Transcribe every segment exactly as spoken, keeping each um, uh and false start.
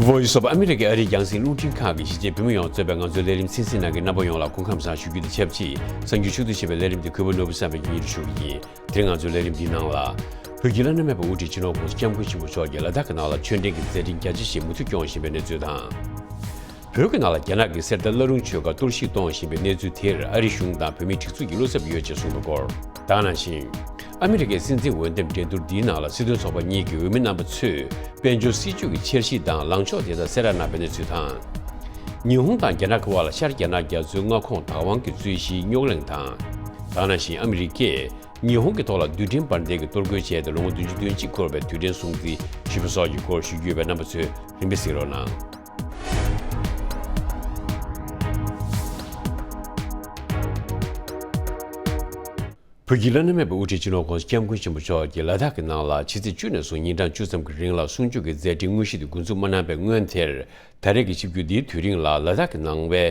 Voice of America ཨ་རིའི་རྒྱང་སྲིང་རླུང་འཕྲིན་ཁང་གི་གཞིས་བྱེས་བོད་མི་ཡོངས་གཙོས་པའི་ང་ཚོའི་ལས་རིམ་གསན་གཟིགས་གནང་མཁན་རྣམ་པ་ཡོངས་ལ་སྐུ་ཁམས་བཟང་ཞུ་རྒྱུ་དང་ཆབས་ཅིག་གསར་འགྱུར་ཕྱོགས་བསྡུས་བྱས་པའི་ལས་རིམ་འདི་གུས་པ་ནོར་བུ་བསམ་པས་སྙན་སྒྲོན་ཞུ་གི་ཡིན། དེ་རིང་ང་ཚོའི་ལས་རིམ་འདིའི་ནང་ལ། བོད་ཀྱི་བླ་ན་མེད་པའི་དབུ་ཁྲིད་སྤྱི་ནོར་༸གོང་ས་༸སྐྱབས་མགོན་ཆེན་པོ་མཆོག་གིས་ལ་དྭགས་ཀྱི་ནང་ལ་ཆོས་འབྲེལ་གྱི་མཛད་འཕྲིན་རྒྱ་ཆེ་ཞིག་མུ་མཐུད་སྐྱོང་བཞིན་པའི་གནས་ཚུལ་དང་། བོད་ཀྱི་ནང་ལ་རྒྱ་ནག་གིས་གསེར་རྟ་བླ་རུང་ཆོས་སྒར་གཏོར་བཤིག་གཏོང་བཞིན་པའི་གནས་ཚུལ་དེར་ཨ་རི་གཞུང་དང་བོད་མིའི་སྒྲིག་འཛུགས་ཀྱིས་བློ་འཚབ་ཡོད་ཅེས་གསུངས་པའི་སྐོར། ད་ག་ནང་བཞིན། ཨ་མི་རི་ཀའི་སྲིད་འཛིན་འོས་འདེམས་འགྲན་བསྡུར་འདིའི་ནང་ལ་སྲིད་དོན་ཚོགས་པ་གཉིས་ཀྱི་འོས་མི་རྣམ་པ་ཚོས་དཔལ་འབྱོར་སྲིད་ཇུས་ཀྱི་འཆར་གཞི་དང་ལངས་ཕྱོགས་དེ་དག་གསལ་བསྒྲགས་གནང་བའི་གནས་ཚུལ་དང་། ཉི་ཧོང་དང་རྒྱ་ནག་གི་དབར་ལ་ཤར་རྒྱ་ནག་རྒྱ་མཚོའི་མངའ་ཁོངས་བདག་དབང་གི་རྩོད་གཞིའི་རྙོག་གླེང་དང་། ད་ག་ནང་བཞིན་ཨ་མི་རི་ཀས་ཉི་ཧོང་གི་ཐོག་ལ་རྡུལ་ཕྲན་འབར་མདེལ་གྱི་གཏོར་རྒོལ་བྱས་ཏེ་ལོ་ངོ་བདུན་ཅུ་དོན་གཅིག་འཁོར་བའི་དུས་དྲན་སྲུང་བརྩི་ཞུས་པ་སོགས་ཀྱི་སྐོར་ཞུ་རྒྱུ་ཡོད་པས་རྣམ་པ་ཚོས་རིམ་པས་གཟིགས་རོགས་གནང་། བོད་ཀྱི་བླ་ན་མེད་པའི་དབུ་ཁྲིད་སྤྱི་ནོར་༸གོང་ས་༸སྐྱབས་མགོན་ཆེན་པོ་མཆོག་གིས་ལ་དྭགས་ཀྱི་ནང་ལ་ཕྱི་ཚེས་བཅུ་ནས་བཟུང་ཉིན་གྲངས་བཅུ་ཙམ་གྱི་རིང་ལ་གསུང་ཆོས་ཀྱི་མཛད་འཕྲིན་དངོས་གཞི་དེ་འགོ་འཛུགས་མ་གནང་བའི་སྔོན་དེར། ད་རེས་ཀྱི་ཆིབས་བསྒྱུར་འདིའི་དུས་རིང་ལ་ལ་དྭགས་ཀྱི་ནང་པའི་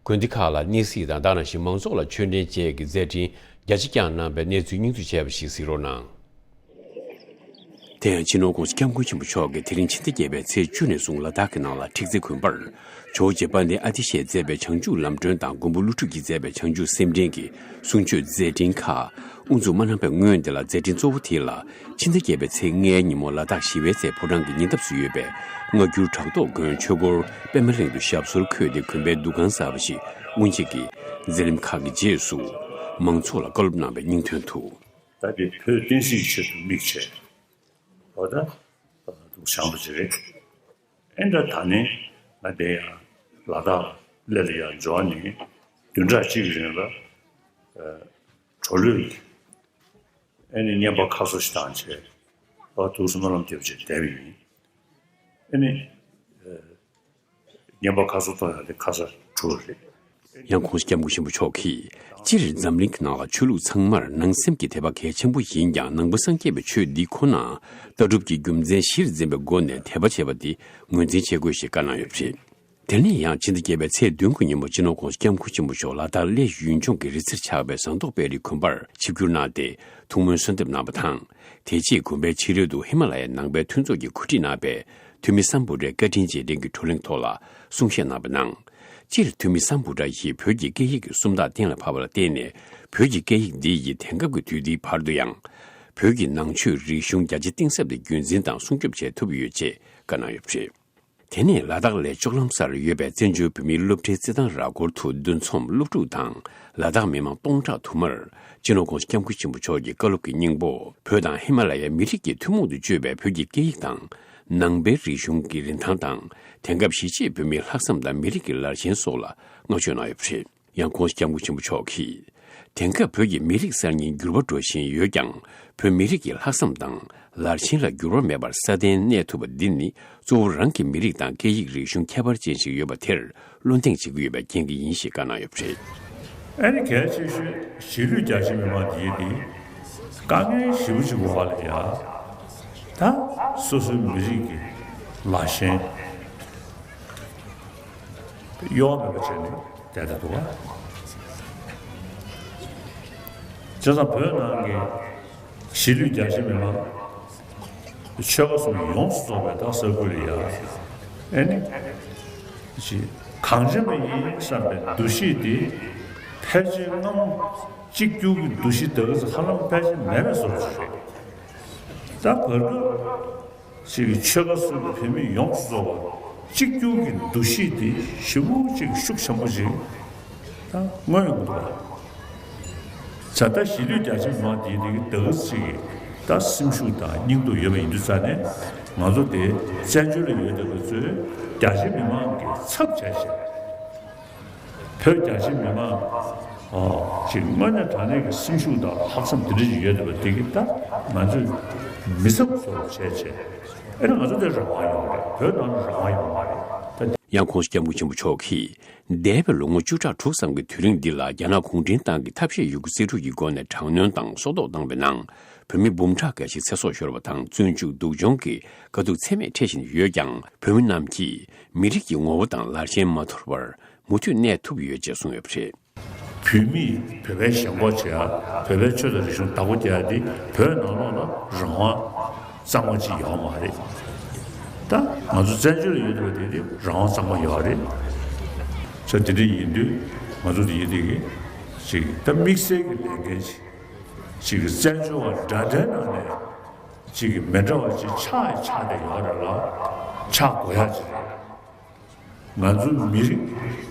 དགོན་སྡེ་ཁག་ལ་གནས་གཟིགས་དང་། ད་ག་ནང་བཞིན་མང་ཚོགས་ལ་ཆོས་འབྲེལ་བཅས་ཀྱི་མཛད་འཕྲིན་རྒྱ་ཆེ་བསྐྱངས་གནང་བའི་གནས་ཚུལ་སྙིང་བསྡུས་བྱས་པ་ཞིག་གཟིགས་རོགས་གནང་། དེ་ཡང་སྤྱི་ནོར་༸གོང་ས་༸སྐྱབས་མགོན་ཆེན་པོ་མཆོག་གིས་དེ་རིང་ཕྱི་ཟླ་བརྒྱད་པའི་ཚེས་བཅུ་ནས་བཟུང་ལ་དྭགས་ཀྱི་ནང་ལ་ཁྲིག་རྩེ་དགོན་པར། ཇོ་བོ་རྗེ་དཔལ་ལྡན་ཨ་ཏི་ཤས་མཛད་པའི་བྱང་ཆུབ་ལམ་སྒྲོན་དང་མགོན་པོ་ཀླུ་སྒྲུབ་ཀྱིས་མཛད་པའི་བྱང་ཆུབ་སེམས་འདྲེན་གྱི་གསུང་ཆོས་མཛད་འཕྲིན་ཁག་དབུ་འཛུགས་མ་གནང་བའི་སྔོན་དེ་ལ། མཛད་འཕྲིན་གཙོ་བོ་དེ་ལ་ཕྱི་ཟླ་བརྒྱད་པའི་ཚེས་ལྔའི་ཉིན་མོ་ལ་དྭགས་ཞི་བའི་རྩེ་ཕོ་བྲང་གི་ཉེ་འདབས་སུ་ཡོད་པའི་སྔ་འགྱུར་བྲག་ཐོག་དགོན་ཆོས་སྐོར་པད་མ་གླིང་དུ་ཞབས་སོར་འཁོད་དེ་དགོན་པའི་འདུ་ཁང་གསར་པ་ཞིག་དབུ་འབྱེད་ཀྱི་མཛད་རིམ་ཁག་གི་རྗེས་སུ་མང་ཚོགས་ལ་བཀའ་སློབ་གནང་བའི་སྙིང་དོན་དུ། ད་དེ་བོད་བསྟན་སྲིད་ཆེད་དུ་དམིགས་བྱས། འོ་ད་འདུག་བྱང་བ་ཅིག་རེད། ཨེ་འདྲ་ད་ནི་ང་དེ་ཡང་ལ་དྭགས་སླེ་ལ་ཡང་འབྱོར་ནས་བདུན་ཕྲག་གཅིག་གི་རིང་ལ་གྲོ་ལོད་ཀྱི་ཨེ་ནི་བསྙེན་པ་ཁ་གསོ་ཞིག་བཏང་བྱས། འོ་འདུག་སེ་སྨོན་ལམ་རྒྱབ་བྱས་བསྡད་པ་ཡིན། ཨེ་ནི། བསྙེན་པ་ཁ་གསོ་གཏོང་ཡག་དེ་ཁ་ཚ་དྲོ་རེད། ཡང་༸གོང་ས་༸སྐྱབས་མགོན་ཆེན་པོ་མཆོག་གིས། སྤྱིར་འཛམ་གླིང་གི་ནང་ལ་ཆོས་ལུགས་ཚང་མར་ནང་སེམས་ཀྱི་དད་པ་གལ་ཆེན་པོ་ཡིན་ཀྱང་། ནང་པ་སངས་རྒྱས་པའི་ཆོས་འདི་ཁོ་ན་ལྟ་གྲུབ་ཀྱི་རྒྱུ་མཚན་གཞིར་འཛིན་པའི་སྒོ་ནས་དད་པ་བྱེད་པ་འདི་ངོས་འཛིན་བྱེད་དགོས་ཞེས་བཀའ་གནང་ཡོད་པ་རེད། དེ་ནས་ཡང་ཕྱི་ཟླ་བརྒྱད་པའི་ཚེས་བདུན་གྱི་ཉིན་མོ་སྤྱི་ནོར་༸གོང་ས་༸སྐྱབས་མགོན་ཆེན་པོ་མཆོག་ལ་དྭགས་གླེ་ཡུལ་ལྗོངས་ཀྱི་རི་རྩེར་ཆགས་པའི་ཟངས་མདོག་དཔལ་རིའི་དགོན་པར་ཆིབས་བསྒྱུར་གནང་སྟེ་ཐུགས་སྨོན་གསོལ་འདེབས་གནང་བ་དང་། དེ་རྗེས་དགོན་པའི་ཕྱི་རོལ་དུ་ཧི་མ་ལ་ཡའི་ནང་པའི་མཐུན་ཚོགས་ཀྱི་གོ་སྒྲིག་གནང་བའི་ཐུ་མི་སམ་བྷོ་ཊའི་བཀའ་དྲིན་རྗེས་དྲན་གྱི་བགྲོ་གླེང་ཐོག་ལ་གསུང་བཤད་གནང་བའི་ནང་། སྤྱིར་ཐུ་མི་སམ་བྷོ་ཊ་ཡིས་བོད་ཀྱི་སྐད་ཡིག་གི་སུམ་རྟགས་གཏན་ལ་ཕབ་པ་ལ་བརྟེན་ནས། བོད་ཀྱི་སྐད་ཡིག་འདི་ཡིས་དེང་སྐབས་ཀྱི་དུས་འདིའི་བར་དུ་ཡང་བོད་ཀྱི་ནང་ཆོས་རིག་གཞུང་རྒྱ་ཆེ་གཏིང་ཟབ་ཏུ་རྒྱུན་འཛིན་དང་སྲུང་སྐྱོབ་བྱེད་ཐུབ་ཡོད་ཅེས་བཀའ་གནང་ཡོད་པ་རེད། དེ་ནས་ལ་དྭགས་གླེ་ལྕོག་ལམ་སར་ཡོད་པའི་བཙན་བྱོལ་བོད་མིའི་སློབ་གྲྭའི་རྩེད་ཐང་ར་སྐོར་དུ་འདུ་འཛོམས་སློབ་ཕྲུག་དང་ལ་དྭགས་མི་མང་སྟོང་ཕྲག་དུ་མར་སྤྱི་ནོར་༸གོང་ས་༸སྐྱབས་མགོན་ཆེན་པོ་མཆོག་གི་བཀའ་སློབ་ཀྱི་སྙིང་པོ། བོད་དང་ཧི་མ་ལ་ཡའི་མི་རིགས་ཀྱི་ཐུན་མོང་དུ་སྤྱོད་པའི་བོད་ཀྱི་སྐད་ཡིག་དང་། ནང་པའི་རིག་གཞུང་གི་རིན་ཐང་དང་། དེང་སྐབས་གཞིས་བྱེས་བོད་མིའི་ལྷག་བསམ་དང་མི་རིགས་ཀྱི་ལར་ཞེན་སོགས་ལ་བསྔགས་བརྗོད་གནང་ཡོད་པ་རེད། ཡང་༸གོང་ས་༸སྐྱབས་མགོན་ཆེན་པོ་མཆོག་གིས། དེང་སྐབས་བོད་ཀྱི་མི་རིགས་གསར་རྙིང་འགྱུར་བ་འགྲོ་བཞིན་ཡོད་ཀྱང་། བོད་མི་རིགས་ཀྱི་ལྷག་བསམ་དང་ལར་ཞེན་ལ་འགྱུར་བ་མེད་པར་སྲ་བརྟན་གནས་ཐུབ་པ་འདི་ནི། གཙོ་བོ་རང་གི་མི་རིགས་དང་སྐད་ཡིག་རིག་གཞུང་ཁྱད་པར་ཅན་ཞིག་ཡོད་པ་དེར་བློ་གདེང་བྱེད་ཀྱི་ཡོད་པའི་རྐྱེན་གྱིས་ཡིན་ཞེས་བཀའ་གནང་ཡོད་པ་རེད། ཨ་ནི་གལ་ཆེ་ཤོས་གཞིས་ལུས་རྒྱ་ཆེ་མི་མང་འདི་ཡིན་ཏེ། དཀའ་ངལ་ཞེ་པོ་ཅིག་འོག་ལ་ཡ། ད་སོ་སོའི་མི་རིགས་ཀྱི་ལར་ཞེན་གཡོ་བ་མེད་པ་བྱས་ནས་བསྡད་བསྡད་འདུག་ག་བྱས་ཙང་བོད་ནང་གི་གཞིས་ལུས་རྒྱ་ཆེ་མི་མང་ཆོལ་ཁ་གསུམ་ཡོངས་སུ་རྫོགས་པའི་ད་ས་ཁུལ་ལ་ཡ། ཨེ་ནི། ཅིག་གངས་ཅན་པ་ཡིན་བསམ་པའི་འདུ་ཤེས་དེ་ཕལ་ཆེར་སྔ་མོ་གཅིག་གྱུར་གྱི་འདུ་ཤེས་ད་ག་ཚོད་ཧ་ལམ་ཕལ་ཆེར་མེད་པའི་བཟོ་འདྲ་ཞིག་རེད། ད་བར་སྐབས་ཅིག་གི་ཆོལ་ཁ་གསུམ་གྱི་བོད་མི་ཡོངས་སུ་རྫོགས་པ་གཅིག་གྱུར་གྱི་འདུ་ཤེས་དེ་ཞེ་པོ་ཅིག་ཤུགས་ཆེན་པོ་ཅིག་ད་མངོན་ཡོང་གི་འདུག་བ། ད་ལྟ་གཞིས་ལུས་རྒྱ་ཆེ་མི་མང་དེའི་དེ་གི་ད་ག་ཅིག་གི་ད་སེམས་ཤུགས་དང་སྙིང་སྟོབས་ཡོད་པ་ཡིན་དུས་ཙང་ནས། ང་ཚོ་དེ་བཙན་བྱོལ་ལ་ཡོད་བསྡད་པ་ཚོས་རྒྱ་ཆེ་མི་མང་གི་ཚབ་བྱས་བྱས། བོད་རྒྱ་ཆེ་མི་མང་ཅིག་དངོས་གནས་དྲང་གནས་ཀྱི་སེམས་ཤུགས་དང་ལྷག་བསམ་དེ་འདྲ་ཅིག་ཡོད་བསྡད་པ་དེ་གི་ད་ང་ཚོས་མི་ཚབ་བཟོ་བྱས་བྱས། ཨེ་ནི་ང་ཚོ་དེ་རང་དབང་ཡོད་རེད། བོད་ནང་ལ་རང་དབང་ཡོད་མ་རེད་ད། ཡང་༸གོང་ས་༸སྐྱབས་མགོན་ཆེན་པོ་མཆོག་གིས། འདས་པའི་ལོ་ངོ་བཅུ་ཕྲག་དྲུག་ཙམ་གྱི་དུས་རིང་འདི་ལ་རྒྱ་ནག་གུང་ཁྲན་ཏང་གིས་ཐབས་ཤེས་ཡོད་རྒུ་རྩལ་སྤྲུགས་ཀྱི་སྒོ་ནས་དྲག་གནོན་དང་སྲོག་ཐོག་བཏང་བའི་ནང་། བོད་མི་འབུམ་ཕྲག་འགའ་ཞིག་ཚེ་སྲོག་ཤོར་བ་དང་། བཙོན་འཇུག་སྡུག་སྦྱོང་གི་དཀའ་སྡུག་ཚད་མེད་འཕྲད་བཞིན་ཡོད་ཀྱང་། བོད་མི་རྣམས་ཀྱིས་མི་རིགས་ཀྱི་ངོ་བོ་དང་ལར་ཞེན་མ་དོར་བར་མུ་མཐུད་གནས་ཐུབ་ཡོད་ཅེས་གསུངས་ཡོད་པ་རེད། བོད་མིས་བོད་པའི་ཞེན་ཁོག་བྱེད་ཡ། བོད་པའི་ཆོས་དང་རིག་གཞུང་བདག་པོ་རྒྱག་ཡ་འདི་བོད་ནང་ལོགས་ལ་རང་དབང་གཙང་མ་ཅིག་ཡོད་མ་རེད། ད་ང་ཚོ་བཙན་བྱོལ་ལ་ཡོད་པ་དེ་དེ་རང་དབང་གཙང་མ་ཡོད་རེད། ས་དེ་འདྲ་ཡིན་དུས་ང་ཚོ་དེ་ཡིན་དེ་གི་ཅིག་ད་དམིགས་བསལ་གྱི་ལས་འགན་ཅིག་ཅིག་གི་བཙན་བྱོལ་བ་འདྲ་འདྲའི་ནང་ནས་ཅིག་གི་མི་འདྲ་བ་ཅིག་ཆགས་ཡ་ཆགས་བསྡད་ཡོད་རེད་ལ་ཆགས་དགོས་ཡ་ཅིག་རེད། ང་ཚོ་མི་རིགས་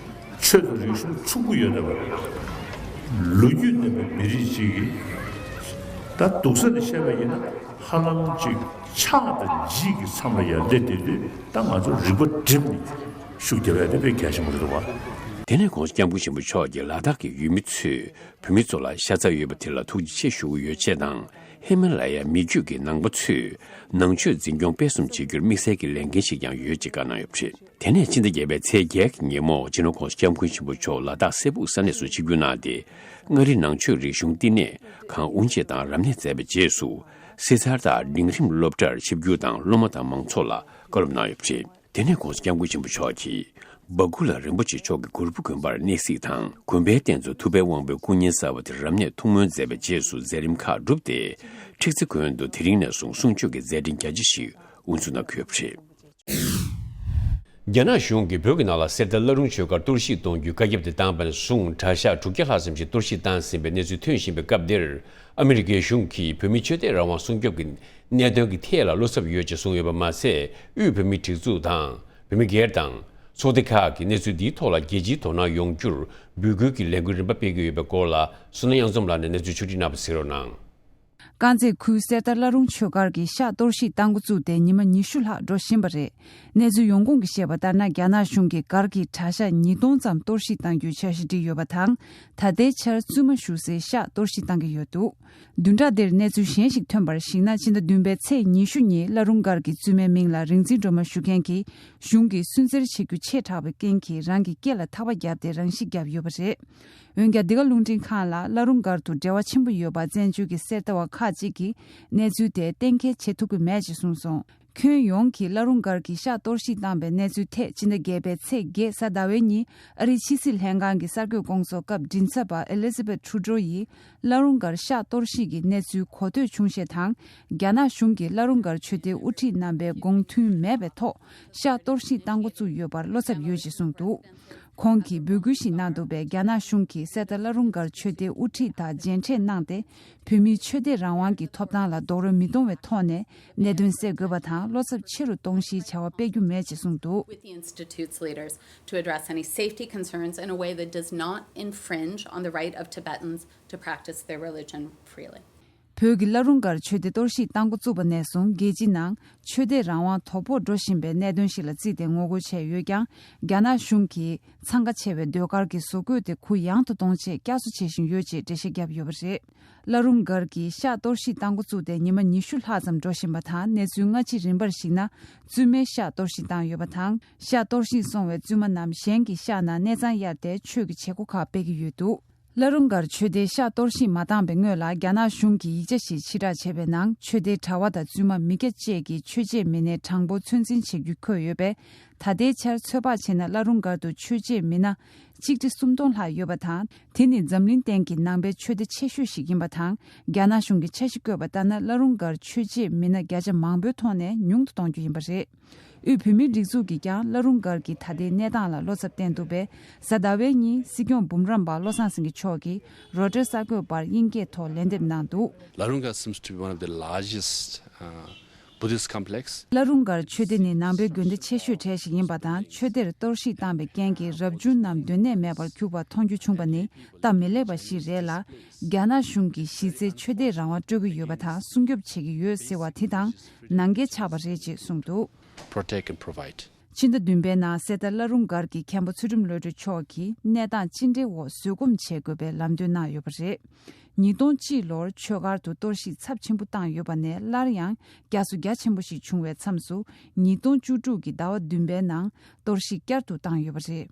ཆོས་དང་རིག་གཞུང་ཕྱུག་པོ་ཡོད་བསྡད་པ་རེད། ལོ་རྒྱུས་ལྡན་པའི་མི་རིགས་ཅིག་གིས་ད་སྡུག་ས་ནས་བཤད་པ་ཡིན་ན་ཧ་ལམ་ཅིག་ཆགས་དང་འཇིག་གི་མཚམས་ལ་ཡར་སླེབས་བསྡད་དུས་ད་ང་ཚོ་རིག་པ་བསྒྲིམས་ནས་ཤུགས་རྒྱབ་ཡ་དེ་དཔེ་གལ་ཆེན་པོ་རེད་འདུག་བ། དེ་ནས་༸གོང་ས་༸སྐྱབས་མགོན་ཆེན་པོ་མཆོག་གིས་ལ་དྭགས་ཀྱི་ཡུལ་མི་ཚོས་བོད་མི་ཚོ་ལ་ཤ་ཚ་ཡོད་པ་དེ་ལ་ཐུགས་རྗེ་ཆེ་ཞུ་གི་ཡོད་ཅེས་དང་། ཧི་མ་ལ་ཡ་མི་རྒྱུད་ཀྱི་ནང་པ་ཚོས་ནང་ཆོས་འཛིན་སྐྱོང་སྤེལ་གསུམ་བྱེད་རྒྱུར་དམིགས་བསལ་གྱི་ལས་འགན་ཞིག་ཀྱང་ཡོད་ཅེས་བཀའ་གནང་ཡོད་པ་རེད། དེ་ནས་ཕྱི་ཟླ་བརྒྱད་པའི་ཚེས་བརྒྱད་ཀྱི་ཉིན་མོ་སྤྱི་ནོར་༸གོང་ས་༸སྐྱབས་མགོན་ཆེན་པོ་མཆོག་ལ་དྭགས་སེ་ཕུག་ས་གནས་སུ་ཆིབས་བསྒྱུར་གནང་སྟེ། མངའ་རིས་ནང་ཆོས་རིག་གཞུང་བསྟི་གནས་ཁང་དབུ་འབྱེད་དང་རབ་གནས་མཛད་པའི་རྗེས་སུ། གཟི་ཚར་དང་འབྲིང་རིམ་སློབ་གྲྭར་ཆིབས་བསྒྱུར་དང་སློབ་མ་དང་མང་ཚོགས་ལ་བཀའ་སློབ་གནང་ཡོད་པ་རེད། དེ་ནས་༸གོང་ས་༸སྐྱབས་མགོན་ཆེན་པོ་མཆོག་གིས་སྦ་ཀུ་ལ་རིན་པོ་ཆེ་མཆོག་གི་གུར་དབུ་དགོན་པར་གནས་གཟིགས་དང་། དགོན་པའི་རྟེན་གཙོ་ཐུབ་པའི་དབང་པོའི་སྐུ་བརྙན་གསར་པ་དེ་རབ་གནས་ཐུགས་སྨོན་མཛད་པའི་རྗེས་སུ་མཛད་རིམ་ཁག་བསྒྲུབས་ཏེ། ཁྲིག་རྩེ་དགོན་དུ་དེ་རིང་ནས་བཟུང་གསུང་ཆོས་ཀྱི་མཛད་འཕྲིན་རྒྱ་ཆེ་ཞིག་དབུ་འཛུགས་གནང་གི་ཡོད་པ་རེད། རྒྱ་ནག་གཞུང་གིས་བོད་ཀྱི་ནང་ལ་གསེར་རྟ་བླ་རུང་ཆོས་སྒར་གཏོར་བཤིག་གཏོང་རྒྱུའི་བཀའ་ཁྱབ་དེ་བཏང་བ་ནས་བཟུང་གྲྭ་ཤག་དྲུག་བརྒྱ་ལྷག་ཙམ་ཞིག་གཏོར་བཤིག་བཏང་ཟིན་པའི་གནས་ཚུལ་ཐོན་བཞིན་པའི་སྐབས་འདིར། ཨ་མི་རི་ཀའི་གཞུང་གིས་བོད་མིའི་ཆོས་དད་རང་དབང་སྲུང་སྐྱོབ་ཀྱི་གནད་དོན་གྱི་ཐད་ལ་བློ་འཚབ་ཡོད་ཅེས་གསུངས་ཡོད་པ་མ་ཟད། དབུས་བོད་མིའི་སྒྲིག་འཛུགས་དང་། བོད་མི་སྒེར་དང་། ཚོགས་སྡེ་ཁག་གིས་གནས་ཚུལ་འདིའི་ཐོག་ལ་རྒྱལ་སྤྱིའི་དོ་སྣང་ཡོང་རྒྱུར་འབོད་སྐུལ་གྱི་ལས་འགུལ་རིམ་པ་སྤེལ་གྱི་ཡོད་པའི་སྐོར་ལ། བསོད་ནམས་དབྱངས་འཛོམས་ལགས་ནས་གནས་ཚུལ་ཕྱོགས་སྒྲིག་གནང་བ་གཟིགས་རོགས་གནང་། དཀར་མཛེས་ཁུལ་གསེར་རྟ་བླ་རུང་ཆོས་སྒར་གྱི་ཤག་གཏོར་བཤིག་བཏང་འགོ་བཙུགས་ཏེ་ཉི་མ་ཉི་ཤུ་ལྷག་འགྲོ་བཞིན་པ་རེད། གནས་ཚུལ་ཡོང་ཁུངས་ཀྱིས་བཤད་པ་ལྟར་ན། རྒྱ་ནག་གཞུང་གིས་སྒར་གྱི་གྲྭ་ཤག་ཉིས་སྟོང་ཙམ་གཏོར་བཤིག་བཏང་རྒྱུའི་འཆར་གཞི་བསྒྲིགས་ཡོད་པ་དང་། ད་ལྟའི་ཆར་བཙུན་མ་བཞུགས་སའི་ཤག་གཏོར་བཤིག་བཏང་གི་ཡོད་འདུག་བདུན་ཕྲག་འདིར་གནས་ཚུལ་གཞན་ཞིག་ཐོན་པར་གཞིགས་ན། ཕྱི་ཟླ་བདུན་པའི་ཚེས་ཉི་ཤུ་ཉིན་བླ་རུང་སྒར་གྱི་བཙུན་མའི་མིང་ལ་རིག་འཛིན་སྒྲོལ་མ་ཞུ་མཁན་གྱིས་གཞུང་གིས་སུན་གཙེར་བྱེད་རྒྱུ་ཆེ་དྲགས་པའི་རྐྱེན་གྱིས་རང་གི་སྐེ་ལ་ཐག་པ་བརྒྱབ་སྟེ་རང་ཤི་བརྒྱབ་ཡོད་པ་རེད། འོན་ཀྱང་འདི་ག་རླུང་འཕྲིན་ཁང་ལ་བླ་རུང་སྒར་དུ་འབྲེལ་བ་ཆེན་པོ་ཡོད་པ་བཙན་བྱོལ་གྱི་གསེར་རྟ་བ་ཁག་ཅིག་གིས་གནས་ཚུལ་དེ་གཏན་འཁེལ་བྱེད་ཐུབ་ཀྱི་མེད་ཅེས་གསུངས་སོང་། ཁྱོན་ཡོངས་ཀྱིས་བླ་རུང་སྒར་གྱི་ཤག་གཏོར་བཤིག་བཏང་པའི་གནས་ཚུལ་ཐད་ཕྱི་ཟླ་བརྒྱད་པའི་ཚེས་བརྒྱད་གཟའ་ཟླ་བའི་ཉིན་ཨ་རིའི་ཕྱི་སྲིད་ལྷན་ཁང་གི་གསར་འགོད་སྐོང་ཚོགས་སྐབས་མགྲིན་ཚབ་པ་ཨེ་ལི་ཛ་བེད་ཁྲུ་ཌོ་ཡིས་བླ་རུང་སྒར་ཤག་གཏོར་བཤིག་གི་གནས་ཚུལ་གོ་ཐོས་བྱུང་ཞེས་དང་། རྒྱ་ནག་གཞུང་གིས་བླ་རུང་སྒར་ཆོས་སྡེའི་དབུ་ཁྲིད་རྣམ་པའི་དགོངས་མཐུན་མེད་པའི་ཐོག་ཤག་གཏོར་བཤིག་བཏང་འགོ་བཙུགས་ཡོད་པར་བློ་འཚབ་ཡོད་ཅེས་གསུངས་འདུག་ཁོང་གིས་འབོད་སྐུལ་ཞིག་གནང་འདུག་པས། རྒྱ་ནག་གཞུང་གིས་གསེར་རྟ་བླ་རུང་སྒར་ཆོས་སྡེའི་དབུ་ཁྲིད་དང་མཇལ་འཕྲད་གནང་སྟེ། བོད་མིའི་ཆོས་དད་རང་དབང་གི་ཐོབ་ཐང་ལ་རྡོག་རོལ་མི་གཏོང་བའི་ཐོག་ནས་གནད་དོན་སེལ་དགོས་པ་དང་། བློ་འཚབ་ཆེ་རུ་གཏོང་གཞིའི་བྱ་བ་སྤེལ་རྒྱུ་མེད་ཅེས་གསུངས་འདུག With the institute's leaders to address any safety concerns in a way that does not infringe on the right of Tibetans to practice their religion freely. བོད་ཀྱི་བླ་རུང་སྒར་ཆོས་སྡེ་གཏོར་བཤིག་བཏང་འགོ་བཙུགས་པ་ནས་བཟུང་རྒྱལ་སྤྱིའི་ནང་ཆོས་དད་རང་དབང་དོ་ཕོག་འགྲོ་བཞིན་པའི་གནད་དོན་ཞིག་ལ་བརྩིས་ཏེ་ངོ་རྒོལ་བྱས་ཡོད་ཀྱང་། རྒྱ་ནག་གཞུང་གིས་འཚང་ཁ་ཆེ་བའི་ཟློས་གར་གྱི་བཟོ་བཀོད་དེ་གུ་ཡངས་དུ་གཏོང་ཆེད་བསྐྱར་གསོ་བྱེད་བཞིན་ཡོད་ཅེས་འགྲེལ་བཤད་བརྒྱབ་ཡོད་པ་རེད། བླ་རུང་སྒར་གྱི་ཤག་གཏོར་བཤིག་བཏང་འགོ་བཙུགས་ཏེ་ཉི་མ་ཉི་ཤུ་ལྷག་ཙམ་འགྲོ་བཞིན་པ་དང་། གནས་ཚུལ་སྔ་ཕྱི་རིམ་པར་གཞིགས་ན། བཙུན་མའི་ཤག་གཏོར་བཤིག་བཏང་ཡོད་པ་དང་། ཤག་གཏོར་བཤིག་སོང་བའི་བཙུན་མ་རྣམས་གཞན་གྱི་ཤག་ནང་གནས་ཚང་གཡར་ཏེ་ཆོས་ཀྱི་བྱེད་སྒོ་ཁག་སྤེལ་གྱི་ཡོད་འདུག་བླ་རུང་སྒར་ཆོས་སྡེའི་ཤག་གཏོར་བཤིག་མ་བཏང་བའི་སྔོན་ལ། རྒྱ་ནག་གཞུང་གིས་ཡིག་ཆ་ཞིག་ཕྱིར་བསྒྲགས་བྱས་པའི་ནང་། ཆོས་སྡེའི་གྲྭ་བ་དང་བཙུན་མ་མི་སྐྱ་བཅས་ཀྱི་ཆོས་བྱེད་མི་སྣའི་གྲངས་འབོར་ཚོད་འཛིན་བྱེད་རྒྱུ་འཁོད་ཡོད་པས། ད་ལྟའི་ཆར་ཚོད་དཔག་བྱས་ན། བླ་རུང་སྒར་དུ་ཆོས་བྱེད་མི་སྣ་ཆིག་ཁྲི་སུམ་སྟོང་ལྷག་ཡོད་པ་དང་། དེ་ནི་འཛམ་གླིང་སྟེང་གི་ནང་པའི་ཆོས་སྡེ་ཆེ་ཤོས་ཤིག་ཡིན་པ་དང་། རྒྱ་ནག་གཞུང་གིས་འཆར་གཞི་བཀོད་པ་ལྟར་ན། བླ་རུང་སྒར་ཆོས་བྱེད་མི་སྣ་བརྒྱ་ཆ་མང་པོའི་ཐོག་ནས་ཉུང་དུ་གཏོང་རྒྱུ་ཡིན་པ་རེད། དབུས་བོད་མིའི་སྒྲིག་འཛུགས་ཀྱིས་ཀྱང་བླ་རུང་སྒར་གྱི་ད་ལྟའི་གནས་སྟངས་ལ་བློ་འཚབ་བསྟན་འདུག་པས། གཟའ་ཟླ་བའི་ཉིན་སྲིད་སྐྱོང་འབུམ་རམས་པ་བློ་བཟང་སེང་གེ་མཆོག་གིས་རོའི་ཊར་གསར་འགོད་པར་དབྱིན་སྐད་ཐོག་ལན་འདེབས་གནང་འདུག Larunga seems to be one of the largest, uh, Buddhist complex. བླ་རུང་སྒར་ཆོས་སྡེ་ནི་ནང་པའི་དགོན་སྡེ་ཆེ་ཤོས་གྲས་ཤིག་ཡིན་པ་དང་། ཆོས་སྡེར་གཏོར་བཤིག་བཏང་པའི་རྐྱེན་གྱིས་རབ་བྱུང་རྣམས་སྡོད་གནས་མེད་པར་གྱུར་པ་མཐོང་རྒྱུ་བྱུང་པ་ནི་སྟབས་མི་ལེགས་པ་ཞིག་རེད་ལ། རྒྱ་ནག་གཞུང་གིས་གཞི་རྩའི་ཆོས་དད་རང་དབང་སྤྲོད་ཀྱི་ཡོད་པ་དང་སྲུང་སྐྱོབ་བྱེད་ཀྱི་ཡོད་ཟེར་བ་དེ་དང་ནང་འགལ་ཆགས་པ་རེད་ཅེས་གསུངས་འདུག Protect and provide. ཕྱི་ཟླ་བདུན་པའི་ནང་གསེར་རྟ་བླ་རུང་སྒར་གྱི་མཁན་པོ་ཚུལ་ཁྲིམས་བློ་གྲོས་མཆོག་གིས་གནས་སྟངས་ཅི་འདྲའི་འོག་བཟོད་སྒོམ་བྱེད་དགོས་པའི་ལམ་སྟོན་གནང་ཡོད་པ་རེད། ཉིས་སྟོང་གཅིག་ལོར་ཆོས་སྒར་དུ་གཏོར་བཤིག་ཚབས་ཆེན་པོ་བཏང་ཡོད་པ་ནས། སླར་ཡང་བསྐྱར་གསོ་རྒྱ་ཆེན་པོ་ཞིག་བྱུང་བའི་མཚམས་སུ། ཉིས་སྟོང་བཅུ་དྲུག་གི་ཟླ་བ་བདུན་པའི་ནང་གཏོར་བཤིག་བསྐྱར་དུ་བཏང་ཡོད་པ་རེད།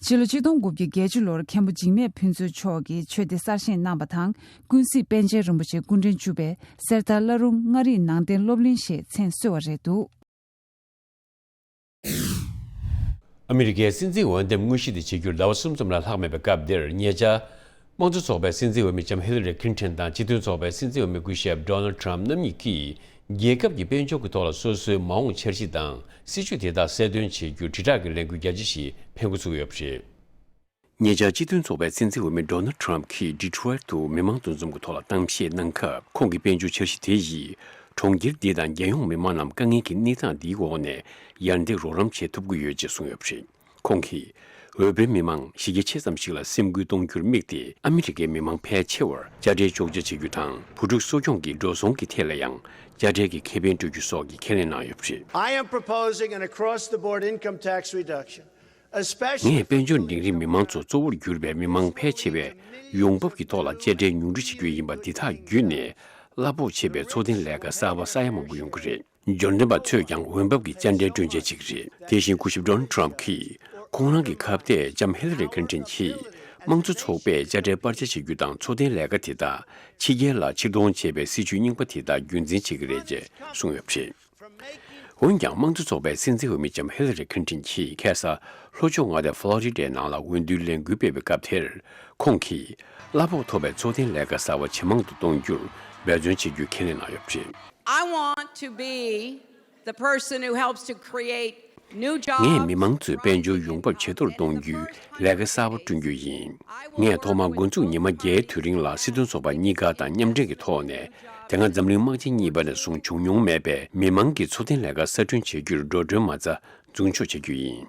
ཕྱི་ལོ་ཆིག་སྟོང་དགུ་བརྒྱ་བརྒྱད་ཅུ་ལོར་མཁན་པོ་འཇིགས་མེད་ཕུན་ཚོགས་མཆོག་གིས་ཆོས་སྡེ་གསར་བཞེངས་གནང་པ་དང་། ཀུན་གཟིགས་པཎ་ཆེན་རིན་པོ་ཆེ་སྐུ་ཕྲེང་བཅུ་པས་གསེར་རྟ་བླ་རུང་མངའ་རིས་ནང་བསྟན་སློབ་གླིང་ཞེས་མཚན་གསོལ་བ་རེད་འདུག་ཨ་མི་རི་ཀའི་སྲིད་འཛིན་འོས་འདེམས་དངོས་གཞི་དེ་བྱེད་རྒྱུར་ཟླ་བ་གསུམ་ཙམ་ལས་ལྷག་མེད་པའི་སྐབས་འདིར། ཉེ་ཆར་ དམངས་གཙོ་ཚོགས་པའི་སྲིད་འཛིན་འོས་མི་ལྕམ་ཧི་ལ་རི་ཁི་ལིན་ཊོན་དང་སྤྱི་མཐུན་ཚོགས་པའི་སྲིད་འཛིན་འོས་མི་སྐུ་ཞབས་ཌོ་ནལ་ཌི་ཊམ་ཕ་རྣམ་གཉིས་ཀྱིས་རྒྱལ་ཁབ་ཀྱི་དཔལ་འབྱོར་གྱི་ཐོག་ལ་སོ་སོའི་མ་འོངས་འཆར་གཞི་དང་སྲིད་ཇུས་དེ་དག་གསལ་སྟོན་བྱེད་རྒྱུར་དྲིལ་བསྒྲགས་ཀྱི་ལས་འགུལ་རྒྱ་ཆེ་ཞིག་འཕེན་འགོ་ཚུགས་ཡོད་པ་རེད། ཉེ་ཆར་སྤྱི་མཐུན་ཚོགས་པའི་སྲིད་འཛིན་འོས་མི་ཌོ་ནལ་ཌི་ཊམ་ཕ་གྱིས་ཌི་ཊོ་རོའི་ཊི་དུ་མི་མང་འདུ་འཛོམས་ཀྱི་ཐོག་ལ་གཏམ་བཤད་གནང་སྐབས། ཁོང་གི་དཔལ་འབྱོར་འཆར་གཞི་དེ་ཡིས་གྲོང་ཁྱེར་འདི་དང་རྒྱལ་ཡོངས་མི་མང་རྣམས་དཀའ་ངལ་གྱི་གནས་སྟངས་འདིའི་འོག་ནས་ཡར་འདེགས་རོགས་རམ་བྱེད་ཐུབ་ཀྱི་ཡོད་ཅེས་གསུངས་ཡོད་པ་རེད། ཁོང་གིས། འོས་འཕེན་མི་མང་གཞི་རྒྱ་ཆེ་ཙམ་ཞིག་ལ་སེམས་འགུལ་གཏོང་རྒྱུར་དམིགས་ཏེ། ཨ་མི་རི་ཀའི་མི་མང་ཕལ་ཆེ་བར་དཔྱ་ཁྲལ་གཅོག་ཆ་བྱེད་རྒྱུ་དང་། བུ་ཕྲུག་གསོ་སྐྱོང་གི་འགྲོ་སོང་གི་ཐད་ལ་ཡང་དཔྱ་ཁྲལ་གྱི་ཁེ་ཕན་སྤྲོད་རྒྱུ་སོགས་ཀྱི་ཁས་ལེན་གནང་ཡོད་པ་རེད། I am proposing an across-the-board income tax reduction, especially ངས་དཔལ་འབྱོར་འབྲིང་རིམ་མི་མང་ཚོ་གཙོ་བོར་གྱུར་པའི་མི་མང་ཕལ་ཆེ་བས་ཡོང་འབབ་ཀྱི་ཐོག་ལ་དཔྱ་ཁྲལ་ཉུང་འཕྲི་བྱེད་རྒྱུ་ཡིན་པ་འདི་དག་བརྒྱུད་ནས། གླ་ཕོགས་ཆེ་བའི་འཚོ་རྟེན་ལས་ཀ་གསར་པ་གསར་ཡ་མང་པོ་ཡོང་གི་རེད། འབྱོར་ལྡན་པ་ཚོས་ཀྱང་འོས་འབབ་ཀྱི་དཔྱ་ཁྲལ་སྤྲོད་འཇལ་བྱེད་ཀྱི་རེད། དེ་བཞིན་སྐུ་ཞབས་ཌོ་ནལ་ཌི་ཊམ་ཕ་གྱིས། ཁོང་རང་གི་ཁ་གཏད་ལྕམ་ཧི་ལ་རི་ཁི་ལིན་ཊོན་གྱིས། དམངས་གཙོ་ཚོགས་པས་དཔྱ་ཁྲལ་སྤར་ཆ་བྱེད་རྒྱུ་དང་འཚོ་རྟེན་ལས་ཀ་དེ་དག་ཕྱི་རྒྱལ་ལ་ཕྱིར་གཏོང་བྱེད་པའི་སྲིད་ཇུས་རྙིང་པ་དེ་དག་རྒྱུན་འཛིན་བྱེད་ཀྱི་རེད་ཅེས་གསུངས་ཡོད་པ་རེད། འོན་ཀྱང་། དམངས་གཙོ་ཚོགས་པའི་སྲིད་འཛིན་འོས་མི་ལྕམ་ཧི་ལ་རི་ཁི་ལིན་ཊོན་གྱིས་ཁ་སང་ལྷོ་ཕྱོགས་མངའ་སྡེ་ཕློ་རི་ཌའི་ནང་ལ་འོས་བསྡུའི་ལས་འགུལ་སྤེལ་བའི་སྐབས་དེར། ཁོང་གིས་གླ་ཕོགས་མཐོ་བའི་འཚོ་རྟེན་ལས་ཀ་གསར་བ་ཇེ་མང་དུ་གཏོང་རྒྱུར་འབད་བརྩོན་བྱེད་རྒྱུའི་ཁས་ལེན་གནང་ཡོད་པ་རེད། I want to be the person who helps to create new jobs. ངས་མི་མང་ཚོའི་དཔལ་འབྱོར་ཡོང་འབབ་ཇེ་མཐོར་གཏོང་རྒྱུའི་ལས་ཀ་གསར་པ་བསྐྲུན་རྒྱུ་ཡིན། ངས་ཐོག་མར་འགོ་འཛུགས་ཉི་མ་བརྒྱད་དུས་རིང་ལ་སྲིད་དོན་ཚོགས་པ་གཉིས་ཀ་དང་མཉམ་འབྲེལ་གྱི་ཐོག་ནས། དེ་སྔ་འཛམ་གླིང་དམག་ཆེན་གཉིས་པ་ནས་བཟུང་བྱུང་མྱོང་མེད་པའི་མི་མང་གི་འཚོ་རྟེན་ལས་ཀ་གསར་སྐྲུན་བྱེད་རྒྱུར་འགྲོ་གྲོན་མ་རྩ་འཛུགས་འཇོག་བྱེད་རྒྱུ་ཡིན།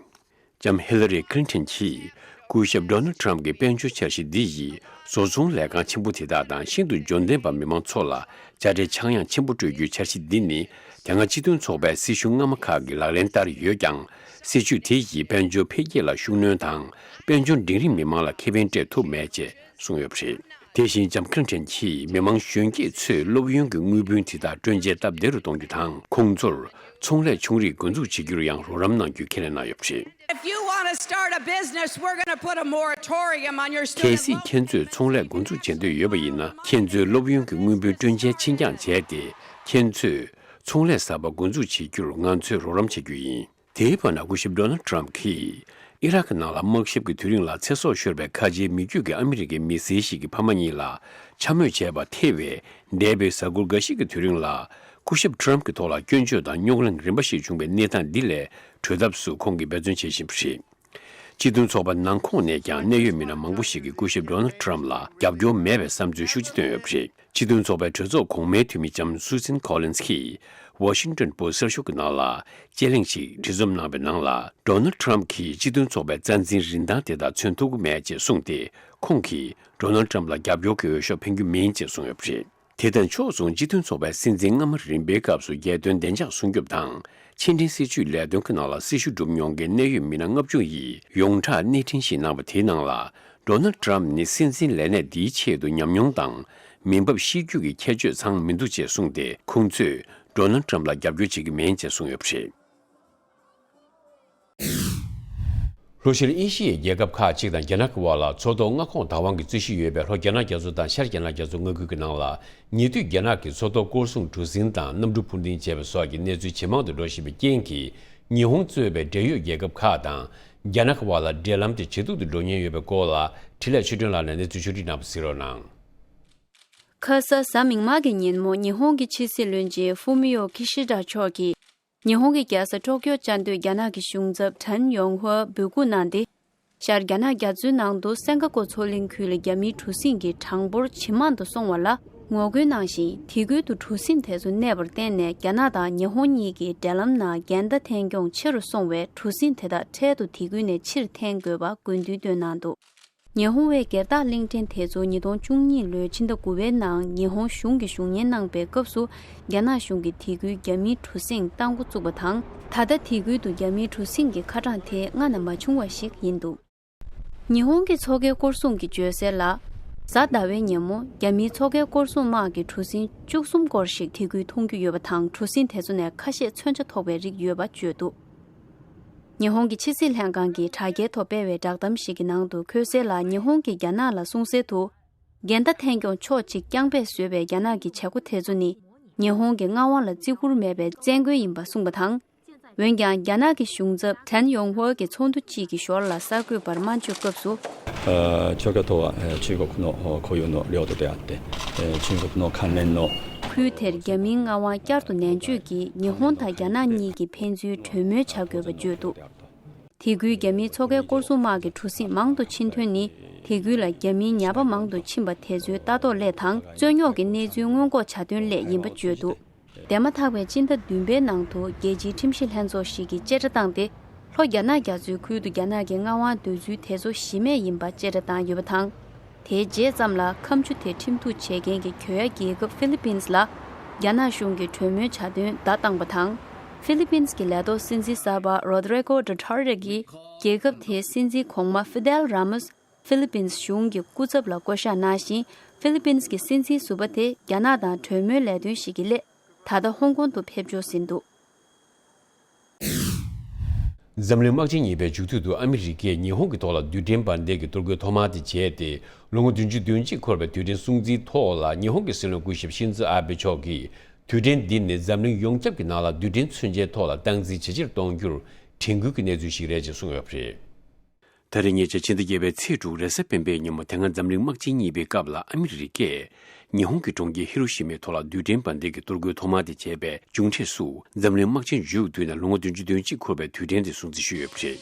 ལྕམ་ཧི་ལ་རི་ཁི་ལིན་ཊོན་གྱིས། སྐུ་ཞབས་ཌོ་ནལ་ཌི་ཊམ་ཕ་གྱི་དཔལ་འབྱོར་འཆར་གཞི་འདི་ཡིས་བཟོ་ཚོང་ལས་ཁང་ཆེན་པོ་དེ་དག་དང་ཤིན་ཏུ་འབྱོར་ལྡན་པ་མི་མང་ཚོ་ལ་དཔྱ་ཁྲལ་ཆག་ཡང་ཆེན་པོ་སྤྲོད་རྒྱུའི་འཆར་གཞི་འདི་ནི། དེ་སྔ་སྤྱི་མཐུན་ཚོགས་པའི་སྲིད་གཞུང་སྔ་མ་ཁག་གི་ལག་ལེན་བསྟར་ཡོད་ཀྱང་། སྲིད་ཇུས་དེ་ཡིས་དཔལ་འབྱོར་འཕེལ་རྒྱས་ལ་ཤུགས་སྣོན་དང་། དཔལ་འབྱོར་འབྲིང་རིམ་མི་མང་ལ་ཁེ་ཕན་སྤྲད་ཐུབ་མེད་ཅེས་གསུངས་ཡོད་པ་རེད། དེ་བཞིན་ལྕམ་ཁི་ལིན་ཊོན་གྱིས་མི་མང་གཞོན་སྐྱེས་ཚོས་སློབ་ཡོན་གྱི་དངུལ་བུན་དེ་དག་སྤྲོད་འཇལ་སྟབས་བདེ་རུ་གཏོང་རྒྱུ་དང་། ཁོང་ཚོར་ཚོང་ལས་ཆུང་རིགས་འགོ་འཛུགས་བྱེད་རྒྱུར་ཡང་རོགས་རམ་གནང་རྒྱུའི་ཁས་ལེན་གནང་ཡོད་པ་རེད། If you want to start a business, we're going to put a moratorium on your གལ་སྲིད་ཁྱེད་ཚོས་ཚོང་ལས་འགོ་འཛུགས་བྱེད་འདོད་ཡོད་པ་ཡིན་ན། ཁྱེད་ཚོའི་སློབ་ཡོན་གྱི་དངུལ་བུན་སྤྲོད་འཇལ་ཕྱིར་འགྱངས་བྱས་ཏེ། ཁྱེད་ཚོས་ཚོང་ལས་གསར་པ་འགོ་འཛུགས་བྱེད་རྒྱུར་ང་ཚོས་རོགས་རམ་བྱེད་རྒྱུ་ཡིན། དེའི་བར་ན། སྐུ་ཞབས་ཌོ་ནལ་ཌི་ཊམ་ཕ་གྱིས་ཨི་རག་གི་ནང་ལ་དམག་ཞབས་ཀྱི་དུས་རིང་ལ་ཚེ་སྲོག་ཤོར་བའི་ཁ་ཆེའི་མི་རྒྱུད་ཀྱི་ཨ་མི་རི་ཀའི་མི་སེར་ཞིག་གི་ཕ་མ་གཉིས་ལ་འཕྱ་སྨོད་བྱས་པ་ཐེ་བའི་འདས་པའི་གཟའ་འཁོར་འགའ་ཞིག་གི་དུས་རིང་ལ། སྐུ་ཞབས་ཊམ་ཕ་གྱི་ཐོག་ལ་སྐྱོན་བརྗོད་དང་རྙོག་གླེང་རིམ་པ་ཞིག་བྱུང་བའི་གནས་སྟངས་འདི་ལས་གྲོལ་ཐབས་སུ་ཁོང་གིས་འབད་བརྩོན་བྱེད་བཞིན་པ་རེད། སྤྱི་མཐུན་ཚོགས་པ་ནང་ཁོངས་ནས་ཀྱང་གནད་ཡོད་མི་སྣ་མང་པོ་ཞིག་གིས་སྐུ་ཞབས་ཌོ་ནལ་ཌི་ཊམ་ཕ་ལ་རྒྱབ་སྐྱོར་མེད་པའི་བསམ་ཚུལ་ཤུགས་ཆེ་བཏོན་ཡོད་པ་རེད། སྤྱི་མཐུན་ཚོགས་པའི་གྲོས་ཚོགས་གོང་མའི་འཐུས་མི་ལྕམ་སུ་སན་ཁོ་ལིན་སི་གིས་ཝ་ཤིང་ཊོན་པོ་སི་གསར་ཤོག་གི་ནང་ལ་དཔྱད་གླེང་ཞིག་འབྲི་རྩོམ་གནང་བའི་ནང་ལ། ཌོ་ནལ་ཌི་ཊམ་ཕ་གྱིས་སྤྱི་མཐུན་ཚོགས་པའི་རྩ་འཛིན་རིན་ཐང་དེ་དག་མཚོན་ཐུབ་ཀྱི་མེད་ཅེས་གསུངས་ཏེ། ཁོང་གིས་ཌོ་ནལ་ཌི་ཊམ་ཕ་ལ་རྒྱབ་སྐྱོར་གྱི་འོས་ཤོག་འཕེན་རྒྱུ་མིན་ཅེས་གསུངས་ཡོད་པ་རེད། དེ་དང་ཕྱོགས་མཚུངས། སྤྱི་མཐུན་ཚོགས་པའི་སྲིད་འཛིན་སྔ་མ་རིམ་པའི་སྐབས་སུ་རྒྱལ་དོན་བདེ་འཇགས་སྲུང་སྐྱོབ་དང་། ཕྱི་འབྲེལ་སྲིད་ཇུས་ལས་དོན་གྱི་ནང་ལ་སྲི་ཞུ་བསྒྲུབས་མྱོང་མཁན་གནད་ཡོད་མི་སྣ་ལྔ་བཅུ་ཡིས་ཡོངས་གྲགས་གནས་འཕྲིན་ཞིག་གནང་བ་དེའི་ནང་ལ། ཌོ་ནལ་ཌི་ཊམ་ཕ་ནི་སྲིད་འཛིན་ལས་གནས་འདིའི་ཆེད་དུ་ཉམས་མྱོང་དང་མི་འབབ་གཤིས་རྒྱུད་ཀྱི་ཁྱད་ཆོས་ཚང་མི་འདུག་ཅེས་གསུངས་ཏེ། ཁོང་ཚོས་ཌོ་ནལ་ཌི་ཊམ་ཕ་ལ་རྒྱབ་སྐྱོར་བྱེད་ཀྱི་མིན་ཅེས་གསུངས་ཡོད་པ་རེད། ལྷོ་ཤར་ཨེ་ཤི་ཡའི་རྒྱལ་ཁབ་ཁག་ཅིག་དང་རྒྱ་ནག་གི་དབར་ལ་མཚོ་ཐོག་མངའ་ཁོངས་བདག་དབང་གི་རྩོད་གཞི་ཡོད་པའི་ལྷོ་རྒྱ་ནག་རྒྱ་མཚོ་དང་ཤར་རྒྱ་ནག་རྒྱ་མཚོ་མངའ་ཁུལ་གྱི་ནང་ལ། ཉེ་དུས་རྒྱ་ནག་གིས་མཚོ་ཐོག་སྐོར་སྲུང་གྲུ་གཟིངས་དང་གནམ་གྲུ་འཕུར་ལྡིང་བྱས་པ་སོགས་ཀྱི་གནས་ཚུལ་ཇེ་མང་དུ་འགྲོ་བཞིན་པའི་རྐྱེན་གྱིས། ཉི་ཧོང་གཙོས་པའི་འབྲེལ་ཡོད་རྒྱལ་ཁབ་ཁག་དང་རྒྱ་ནག་གི་དབར་ལ་འབྲེལ་ལམ་དེ་ཇེ་སྡུག་ཏུ་འགྲོ་ཉེན་ཡོད་པའི་སྐོར་ལ། འཕྲིན་ལས་ཆོས་སྒྲོན་ལགས་ནས་གནས་ཚུལ་ཕྱོགས་བསྒྲིགས་གནང་བ་གཟིགས་རོགས་གནང་། ཁ་ས་གཟའ་མིག་དམར་གྱི་ཉིན་མོ་ཉི་ཧོང་གི་ཕྱི་སྲིད་བློན་ཆེན་ཧྥུ་མི་ཡོ་ཁི་ཤི་ད་མཆོག་གིས། ཉི་ཧོང་གི་རྒྱལ་ས་ཊོ་ཀྱོ་བཅའ་སྡོད་རྒྱ་ནག་གི་གཞུང་ཚབ་ཊན་ཡོང་ཧོར་འབོད་འགུག་གནང་སྟེ། ཤར་རྒྱ་ནག་རྒྱ་མཚོའི་ནང་དུ་སེང་ག་ཀོ་མཚོ་གླིང་ཁུལ་ལ་རྒྱ་མིའི་གྲུ་གཟིངས་ཀྱི་གྲངས་འབོར་ཇེ་མང་དུ་སོང་བ་ལ་ངོ་རྒོལ་གནང་ཞིང་། དེ་ཁུལ་དུ་གྲུ་གཟིངས་དེ་ཚོ་གནས་པར་བརྟེན་ནས། རྒྱ་ནག་དང་ཉི་ཧོང་གཉིས་ཀྱི་འབྲེལ་ལམ་ནང་འགལ་ཟླ་ཐོན་འགྱངས་ཆེ་རུ་སོང་བས། གྲུ་གཟིངས་དེ་དག་འཕྲལ་དུ་དེ་ཁུལ་ནས་ཕྱིར་འཐེན་དགོས་པ་དགོས་འདུན་བཏོན་གནང་འདུག་ཉི་ཧོང་བས་སྒེར་བདག་གླིང་ཕྲན་དེ་ཚོ་ཉིས་སྟོང་བཅུ་གཉིས་ལོའི་ཕྱི་ཟླ་དགུ་པའི་ནང་ཉི་ཧོང་གཞུང་གིས་བཞུགས་གཉེར་གནང་པའི་སྐབས་སུ། རྒྱ་ནག་གཞུང་གིས་དེ་ཁུལ་རྒྱ་མིའི་གྲུ་གཟིངས་གཏང་འགོ་བཙུགས་པ་དང་། ད་ལྟ་དེ་ཁུལ་དུ་རྒྱ་མིའི་གྲུ་གཟིངས་ཀྱི་ཁ་གྲངས་དེ་སྔ་ན་མ་བྱུང་བ་ཞིག་ཡིན་འདུག་ཉི་ཧོང་གི་མཚོ་ཁའི་སྐོར་སྲུང་གིས་བརྗོད་གསལ་ལ། གཟའ་ཟླ་བའི་ཉིན་མོ་རྒྱ་མིའི་མཚོ་ཁའི་སྐོར་སྲུང་དམག་གི་གྲུ་གཟིངས་བཅུ་གསུམ་སྐོར་ཞིག་དེ་ཁུལ་མཐོང་རྒྱུ་ཡོད་པ་དང་། གྲུ་གཟིངས་དེ་ཚོ་ནས་ཁ་ཤས་མཚོན་ཆ་ཐོགས་པའི་རིགས་ཡོད་པ་བརྗོད་འདུག་ཉི་ཧོང་གི་ཕྱི་སྲིད་ལྷན་ཁང་གིས་དྲ་རྒྱའི་ཐོག་སྤེལ་བའི་བསྒྲགས་གཏམ་ཞིག་གི་ནང་དུ། འཁོད་གསལ་ལ། ཉི་ཧོང་གིས་རྒྱ་ནག་ལ་གསུངས་གསལ་དུ། འགལ་ཟླ་ཐོན་འགྱངས་ཕྱོགས་གཅིག་རྐྱང་པས་བཟོས་པའི་རྒྱ་ནག་གི་བྱེད་སྒོ་དེ་ཚོ་ནི། ཉི་ཧོང་གི་མངའ་དབང་ལ་བརྩི་བཀུར་མེད་པའི་བཙན་རྒོལ་ཡིན་པ་གསུངས་པ་དང་། འོན་ཀྱང་། རྒྱ་ནག་གི་གཞུང་ཚབ་ཊན་ཡོང་ཧོར་གྱིས་ཚོགས་འདུ་གཅིག་གི་ཞོར་ལ་གསར་འགོད་པར་སྨན་བཅོས་སྐབས་སུ། 어, 저가 또, 어, 중국の、어、固有の領土であって、에、中国の関連の ཁུལ་དེར་རྒྱ་མིའི་མངའ་དབང་བསྐྱར་དུ་ནན་བརྗོད་ཀྱིས་ཉི་ཧོང་དང་རྒྱ་ནག་གཉིས་ཀྱི་ཕན་ཚུན་གྲོས་མོལ་བྱ་དགོས་པ་བརྗོད་འདུག་དེ་ཁུལ་རྒྱ་མིའི་མཚོ་ཁའི་སྐོར་སྲུང་དམག་གི་གྲུ་གཟིངས་མང་དུ་ཕྱིན་དོན་ནི། དེ་ཁུལ་ལ་རྒྱ་མིའི་ཉ་པ་མང་དུ་ཕྱིན་པ་དེ་ཚོའི་ལྟ་རྟོག་སླད་དང་། རྩོད་རྙོག་གི་གནས་ཚུལ་སྔོན་འགོག་བྱ་དོན་སླད་ཡིན་པ་བརྗོད་འདུག་དེ་མ་ཐག་པའི་སྤྱི་ཟླ་བདུན་པའི་ནང་དུ་རྒྱལ་སྤྱིའི་ཁྲིམས་ཞིབ་ལྷན་ཚོགས་ཤིག་གིས་བཅད་ཁྲ་བཏང་སྟེ། ལྷོ་རྒྱ་ནག་རྒྱ་མཚོའི་ཁུལ་དུ་རྒྱ་ནག་གི་མངའ་དབང་འདོད་ཚུལ་དེ་ཚོ་གཞི་མེད་ཡིན་པ་བཅད་ཁྲ་བཏང་ཡོད་པ་དང་། དེའི་རྗེས་ཙམ་ལ་ཁ་མཆུ་དེ་ཁྲིམས་གཏུག་བྱེད་མཁན་གྱི་གྱོད་ཡ་རྒྱལ་ཁབ་ཧྥི་ལི་པིན་ལ་རྒྱ་ནག་གཞུང་གིས་གྲོས་མོལ་བྱ་དོན་བརྡ་བཏང་པ་དང་། ཧྥི་ལི་པིན་གྱི་ལས་ཐོག་སྲིད་འཛིན་གསར་པ་རོ་དྲི་གོ་ཌུ་ཐར་ཏེ་གིས་རྒྱལ་ཁབ་དེའི་སྲིད་འཛིན་གོང་མ་ཧྥི་དེལ་ར་མོས་ཧྥི་ལི་པིན་གཞུང་གི་སྐུ་ཚབ་ལ་བསྐོ་གཞག་གནང་ཞིང་། ཧྥི་ལི་པིན་གྱི་སྲིད་འཛིན་ཟུར་པ་དེ་རྒྱ་ནག་དང་གྲོས་མོལ་ལས་དོན་ཞིག་གི་སླད། ད་ལྟ་ཧོང་ཀོང་དུ་ཕེབས་འབྱོར་ཟིན་འདུག་འཛམ་གླིང་དམག་ཆེན་གཉིས་པའི་མཇུག་བསྡུ་དུ་ཨ་མི་རི་ཀས་ཉི་ཧོང་གི་ཐོག་ལ་རྡུལ་ཕྲན་འབར་མདེལ་གྱི་གཏོར་རྒོལ་ཐོག་མ་དེ་བྱས་ཏེ། ལོ་ངོ་བདུན་ཅུ་དོན་གཅིག་འཁོར་བའི་དུས་དྲན་སྲུང་བརྩིའི་ཐོག་ལ་ཉི་ཧོང་གི་སྲིད་བློན་སྐུ་ཞབས་ཤིན་ཛོ་ཨ་བྷེ་མཆོག་གིས། དུས་དྲན་འདི་ནི་འཛམ་གླིང་ཡོངས་ཁྱབ་ཀྱི་ནང་ལ་རྡུལ་ཕྲན་མཚོན་ཆའི་ཐོག་ལ་སྟངས་འཛིན་ཇེ་ཆེར་གཏོང་རྒྱུར་དྲན་སྐུལ་གྱི་གནས་ཚུལ་ཞིག་རེད་ཅེས་གསུངས་ཡོད་པ་རེད། ད་རེས་ཉེ་ཆར་ཕྱི་ཟླ་བརྒྱད་པའི་ཚེས་དྲུག་རེས་གཟའ་སྤེན་པའི་ཉིན་མོ། དེ་སྔ་འཛམ་གླིང་དམག་ཆེན་གཉིས་པའི་སྐབས་ལ་ཨ་མི་རི་ཀས་ཉི་ཧོང་གི་གྲོང་ཁྱེར་ཧི་རོ་ཤི་མའི་ཐོག་ལ་རྡུལ་ཕྲན་འབར་མདེལ་གྱི་གཏོར་རྒོལ་ཐོག་མ་དེ་བྱས་པའི་མཇུག་འབྲས་སུ། འཛམ་གླིང་དམག་ཆེན་མཇུག་བསྡུས་ནས་ལོ་ངོ་བདུན་ཅུ་དོན་གཅིག་འཁོར་བའི་དུས་དྲན་དེ་སྲུང་བརྩི་ཞུས་ཡོད་པ་རེད།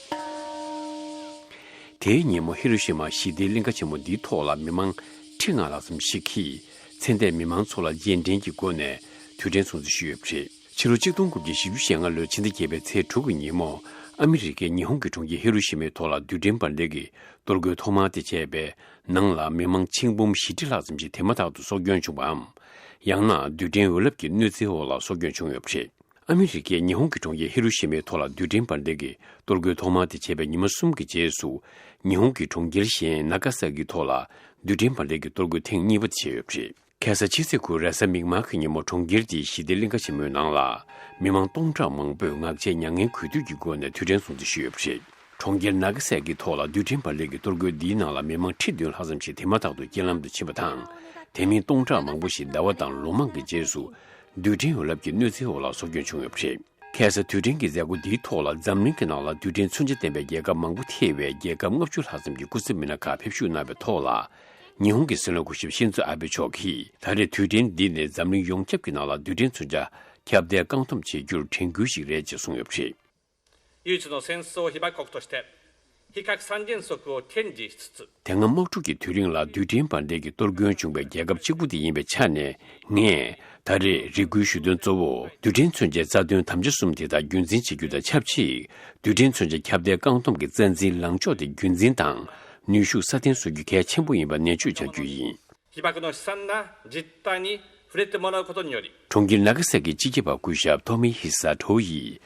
དེའི་ཉིན་མོ་ཧི་རོ་ཤི་མ་ཞི་བདེའི་གླིང་ག་ཆེན་མོ་འདིའི་ཐོག་ལ་མི་མང་ཁྲི་ལྔ་ལྷག་ཙམ་ཞིག་གིས་ཚེ་འདས་མི་མང་ཚོ་ལ་རྗེས་དྲན་གྱི་སྒོ་ནས་དུས་དྲན་སྲུང་བརྩི་ཞུས་ཡོད་པ་རེད། ཕྱི་ལོ་ཆིག་སྟོང་དགུ་བརྒྱ་བཞི་བཅུ་ཞེ་ལྔ་ལོའི་ཕྱི་ཟླ་བརྒྱད་པའི་ཚེས་དྲུག་གི་ཉིན་མོ། ཨ་མི་རི་ཀས་ཉི་ཧོང་གི་གྲོང་ཁྱེར་ཧི་རོ་ཤི་མའི་ཐོག་ལ་རྡུལ་ཕྲན་འབར་མདེལ་གྱི་གཏོར་རྒོལ་ཐོག་མ་དེ་བྱས་པའི་ནང་ལ་མི་མང་ཆིག་འབུམ་བཞི་ཁྲི་ལྷག་ཙམ་ཞིག་དེ་མ་ཐག་ཏུ་སྲོག་སྐྱོན་བྱུང་བའམ། ཡང་ན་རྡུལ་ཕྲན་འོད་རླབས་ཀྱི་གནོད་འཚེའི་འོག་ལ་སྲོག་སྐྱོན་བྱུང་ཡོད་པ་རེད། ཨ་མི་རི་ཀས་ཉི་ཧོང་གི་གྲོང་ཁྱེར་ཧི་རོ་ཤི་མའི་ཐོག་ལ་རྡུལ་ཕྲན་འབར་མདེལ་གྱི་གཏོར་རྒོལ་ཐོག་མ་དེ་བྱས་པའི་ཉི་མ་གསུམ་གྱི་རྗེས་སུ། ཉི་ཧོང་གི་གྲོང་ཁྱེར་གཞན་ནཱ་ག་ས་ཀི་ཐོག་ལ་རྡུལ་ཕྲན་འབར་མདེལ་གྱི་གཏོར་རྒོལ་ཐེངས་གཉིས་པ་དེ་བྱས་ཡོད་པ་རེད། ཁ་སང་ཕྱི་ཚེས་དགུ་རེས་གཟའ་མིག་དམར་གྱི་ཉིན་མོ། གྲོང་ཁྱེར་དེའི་ཞི་བདེ་གླིང་ག་ཆེན་མོའི་ནང་ལ་མི་མང་སྟོང་ཕྲག་མང་པོས་ངག་བཅད་མྱ་ངན་གུས་འདུད་ཀྱི་སྒོ་ནས་དུས་དྲན་སྲུང་བརྩི་ཞུས་ཡོད་པ་རེད། གྲོང་ཁྱེར་ནཱ་ག་ས་ཀི་ཐོག་ལ་རྡུལ་ཕྲན་འབར་མདེལ་གྱི་གཏོར་རྒོལ་འདིའི་ནང་ལ་མི་མང་ཁྲི་བདུན་ལྷག་ཙམ་ཞིག་དེ་མ་ཐག་ཏུ་རྐྱེན་ལམ་དུ་ཕྱིན་པ་དང་། དེ་མིན་སྟོང་ཕྲག་མང་པོ་ཞིག་ཟླ་བ་དང་ལོ་མང་གི་རྗེས་སུ་རྡུལ་ཕྲན་འོད་རླབས་ཀྱི་གནོད་འཚེའི་འོག་ལ་སྲོག་སྐྱོན་བྱུང་ཡོད་པ་རེད། ཁ་སང་དུས་དྲན་གྱི་མཛད་སྒོ་འདིའི་ཐོག་ལ་འཛམ་གླིང་གི་ནང་ལ་རྡུལ་ཕྲན་མཚོན་ཆ་ལྡན་པའི་རྒྱལ་ཁབ་མང་པོ་ཐེ་བའི་རྒྱལ་ཁབ་ལྔ་བཅུ་ལྷག་ཙམ་གྱི་སྐུ་ཚབ་མི་སྣ་ཁག་ཕེབས་ཞུགས་གནང་བའི་ཐོག་ལ། ཉི་ཧོང་གི་སྲིད་བློན་སྐུ་ཞབས་ཤིན་ཛོ་ཨ་བྷེ་མཆོག་གིས། ད་རེས་དུས་དྲན་འདི་ནི་འཛམ་གླིང་ཡོངས་ཁྱབ་ཀྱི་ནང་ལ་རྡུལ་ཕྲན་མཚོན་ཆ་ཁྱབ་གདལ་བཀག་སྡོམ་བྱེད་རྒྱུར་དྲན་སྐུལ་ཞིག་རེད་ཅེས་གསུངས་ཡོད་པ་རེད། 唯一の戦争被爆国として、非核三原則を堅持しつつ、 དེ་སྔ་དམག་འཁྲུག་གི་དུས་རིང་ལ་རྡུལ་ཕྲན་འབར་མདེལ་གྱི་གཏོར་སྐྱོན་བྱུང་བའི་རྒྱལ་ཁབ་གཅིག་པུ་དེ་ཡིན་པའི་ཆ་ནས། ངས་ད་རེས་རེ་སྐུལ་ཞུ་དོན་གཙོ་བོ། རྡུལ་ཕྲན་མཚོན་ཆའི་རྩ་དོན་དམ་བཅའ་གསུམ་དེ་དག་རྒྱུན་འཛིན་བྱེད་རྒྱུ་དང་ཆབས་ཅིག་རྡུལ་ཕྲན་མཚོན་ཆ་ཁྱབ་གདལ་བཀག་སྡོམ་གྱི་རྩ་འཛིན་ལངས་ཕྱོགས་དེ་རྒྱུན་འཛིན་དང་ནུས་ཤུགས་སྲ་བརྟན་བཟོ་རྒྱུ་གལ་ཆེན་པོ་ཡིན་པ་ནན་བརྗོད་བྱ་རྒྱུ་ཡིན། 被爆の悲惨な実態に触れてもらうことにより、 གྲོང་ཁྱེར་ནཱ་ག་ས་ཀིའི་སྤྱི་ཁྱབ་པ་སྐུ་ཞབས་ཐོ་མི་ཧི་ས་ཐོ་ཡིས།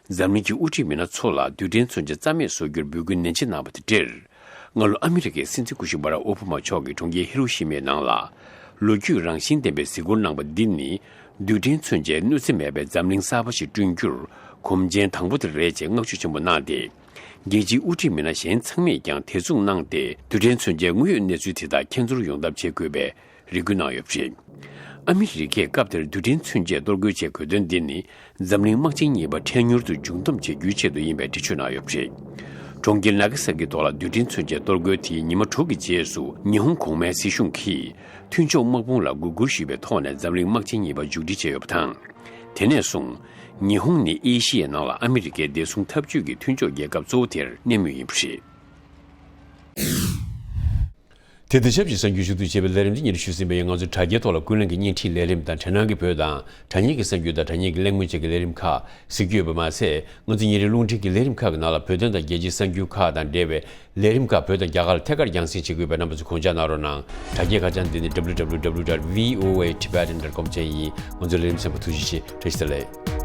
འཛམ་གླིང་གི་དབུ་ཁྲིད་མི་སྣ་ཚོ་ལ་རྡུལ་ཕྲན་མཚོན་ཆ་རྩ་མེད་བཟོ་རྒྱུར་འབོད་སྐུལ་ནན་ཆེ་གནང་བ་དང་འབྲེལ། སྔ་ལོ་ཨ་མི་རི་ཀའི་སྲིད་འཛིན་སྐུ་ཞབས་བྷ་རག་ཨོ་བྷ་མ་མཆོག་གིས་གྲོང་ཁྱེར་ཧི་རོ་ཤི་མའི་ནང་ལ། ལོ་རྒྱུས་རང་བཞིན་ལྡན་པའི་གཟིགས་སྐོར་གནང་བ་འདི་ནི། རྡུལ་ཕྲན་མཚོན་ཆའི་གནོད་འཚེ་མེད་པའི་འཛམ་གླིང་གསར་པ་ཞིག་བསྐྲུན་རྒྱུར་གོམ་ཆེན་དང་པོ་དེ་རེད་ཅེས་བསྔགས་བརྗོད་ཆེན་པོ་གནང་སྟེ། རྒྱལ་སྤྱིའི་དབུ་ཁྲིད་མི་སྣ་གཞན་ཚང་མས་ཀྱང་དེ་མཚུངས་གནང་སྟེ། རྡུལ་ཕྲན་མཚོན་ཆའི་དངོས་ཡོད་གནས་ཚུལ་དེ་དག་མཁྱེན་ཚོར་ཡོང་ཐབས་བྱེད་དགོས་པའི་རེ་སྐུལ་གནང་ཡོད་པ་རེད། ཨ་མི་རི་ཀས་སྐབས་དེར་རྡུལ་ཕྲན་མཚོན་ཆས་གཏོར་རྒོལ་བྱེད་དགོས་དོན་འདི་ནི། འཛམ་གླིང་དམག་ཆེན་གཉིས་པ་འཕྲལ་མྱུར་དུ་མཇུག་བསྡོམས་བྱེད་རྒྱུའི་ཆེད་དུ་ཡིན་པའི་འགྲེལ་བརྗོད་གནང་ཡོད་པ་རེད། གྲོང་ཁྱེར་ནཱ་ག་ས་ཀི་ཐོག་ལ་རྡུལ་ཕྲན་མཚོན་ཆའི་གཏོར་རྒོལ་དེའི་ཉི་མ་དྲུག་གི་རྗེས་སུ། ཉི་ཧོང་གོང་མའི་སྲིད་གཞུང་གིས། མཐུན་ཕྱོགས་དམག་དཔུང་ལ་འགོག་རྒོལ་ཞུས་པའི་ཐོག་ནས་འཛམ་གླིང་དམག་ཆེན་གཉིས་པ་མཇུག་སྒྲིལ་བྱས་ཡོད་པ་དང་། དེ་ནས་བཟུང་། ཉི་ཧོང་ནི་ཨེ་ཤི་ཡའི་ནང་ལ་ཨ་མི་རི་ཀའི་བདེ་སྲུང་འཐབ་ཇུས་ཀྱི་མཐུན་ཕྱོགས་རྒྱལ་ཁབ་གཙོ་བོ་དེར་གནས་མུས་ཡིན་པ་རེད། དེ་དང་ཆབས་ཅིག་གསར་འགྱུར་ཞུ་གཏུག་བྱས་པའི་ལས་རིམ་འདི་སྙན་ཞུ་ཟིན་པ་ཡིན། ང་ཚོ་དྲ་རྒྱའི་ཐོག་ལ་ཀུན་གླེང་གི་བརྙན་འཕྲིན་ལས་རིམ་དང་། དྲ་སྣང་གི་བོད་དང་དྲ་བརྙན་གྱི་གསར་འགྱུར་དང་། དྲ་བརྙན་གྱི་གླེང་མོལ་བཅས་ཀྱི་ལས་རིམ་ཁག་གཟིགས་རྒྱུ་ཡོད་པ་མ་ཟད། ང་ཚོ་ཉིན་རེའི་རླུང་འཕྲིན་གྱི་ལས་རིམ་ཁག་གི་ནང་ལ་བོད་དོན་དང་རྒྱལ་སྤྱིའི་གསར་འགྱུར་ཁག་དང་འབྲེལ་བའི་ལས་རིམ་ཁག་བོད་དང་རྒྱ་གར་ལ་ཐད་ཀར་རྒྱང་སྲིང་བྱེད་དགོས་པས། རྣམ་པ་ཚོ་དགོངས་འཇགས་གནང་རོགས་གནང་། དྲ་རྒྱའི་ཁ་བྱང་འདི་ནི་W W W dot V O A Tibetan dot com བཅས་ཡིན། ང་ཚོའི་ལས་རིམ་གསན་པར་ཐུགས་རྗེ་ཆེ། བཀྲ་ཤིས་བདེ་ལེགས།